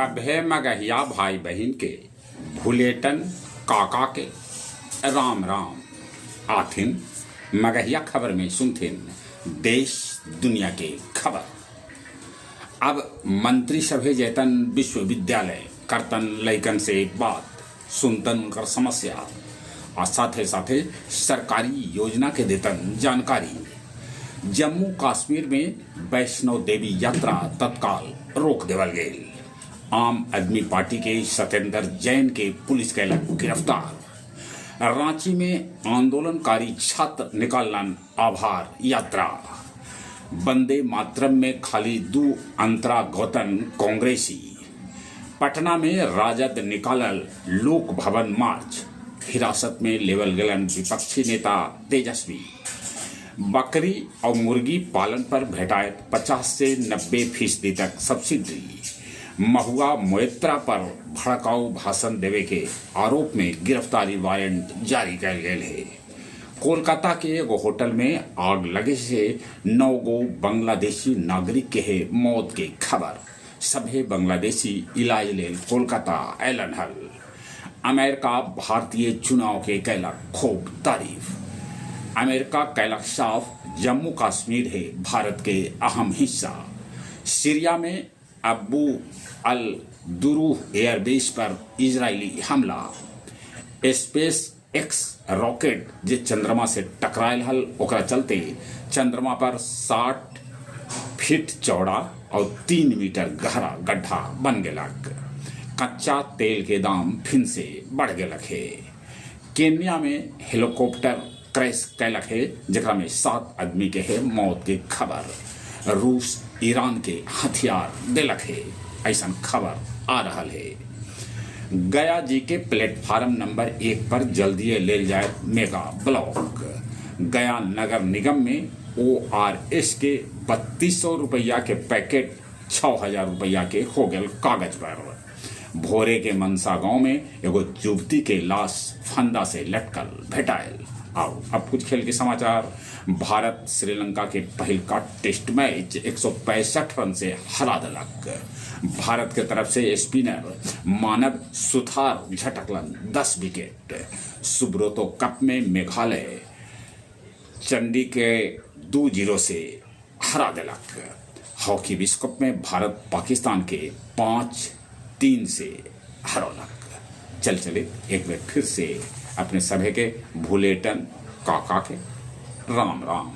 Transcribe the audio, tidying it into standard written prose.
सभे मगहिया भाई बहिन के भुलेटन काका के राम राम। आथिन मगहिया खबर में सुनथिन देश दुनिया के खबर। अब मंत्री सभे जैतन विश्वविद्यालय करतन लइकन से बात, सुनतन उनकर समस्या आ साथे साथे सरकारी योजना के देतन जानकारी। जम्मू कश्मीर में वैष्णो देवी यात्रा तत्काल रोक देवल गेल। आम आदमी पार्टी के सत्येंद्र जैन के पुलिस कैलक गिरफ्तार। रांची में आंदोलनकारी छात्र निकालन आभार यात्रा। वंदे मातरम में खाली दू अंतरा गौतन कांग्रेसी। पटना में राजद निकालल लोक भवन मार्च। हिरासत में लेवल गेलन विपक्षी नेता तेजस्वी। बकरी और मुर्गी पालन पर भेटायत 50 से 90% तक सब्सिडी। महुआ मोइत्रा पर भड़काऊ भाषण देवे के आरोप में गिरफ्तारी वारंट जारी कयल गेल है। कोलकाता के एगो होटल में आग लगे से 9 गो बांग्लादेशी नागरिक के है मौत के खबर। सभे बांग्लादेशी इलाज लेल कोलकाता अयलन हल। अमेरिका भारतीय चुनाव के कैलक खूब तारीफ। अमेरिका कैलक साफ जम्मू कश्मीर है भारत के अहम हिस्सा। सीरिया में अब्बू अल दुरूह एयरबेस पर इजरायली हमला। स्पेस एक्स रॉकेट जे चंद्रमा से टकरायल हल ओकरा चलते चंद्रमा पर 60 फीट चौड़ा और 3 मीटर गहरा गड्ढा बन गेलक। कच्चा तेल के दाम फिर से बढ़ गेलक है। केन्या में हेलीकॉप्टर क्रैश कैलक है जेकरा में 7 आदमी के है मौत के खबर। रूस ईरान के हथियार देलक है, ऐसा खबर आ रहा है। गया जी के प्लेटफार्म नंबर 1 पर जल्दी लेल जाए मेगा ब्लॉक। गया नगर निगम में ORS के 3200 रुपया के पैकेट 6000 रुपया के हो गए कागज पर। भोरे के मनसा गांव में एगो युवती के लाश फंदा से लटकल भेटायल। आओ अब कुछ खेल के समाचार। भारत श्रीलंका के पहिलका टेस्ट मैच 165 रन से हरा देलक। भारत के तरफ से स्पिनर मानव सुथार झटकलन 10 विकेट। सुब्रोतो कप में मेघालय चंडी के 2-0 से हरा देलक। हॉकी विश्व कप में भारत पाकिस्तान के 5-3 से हरौलक। चल चले एक बार फिर से अपने सभे के भुलेटन काका के राम राम।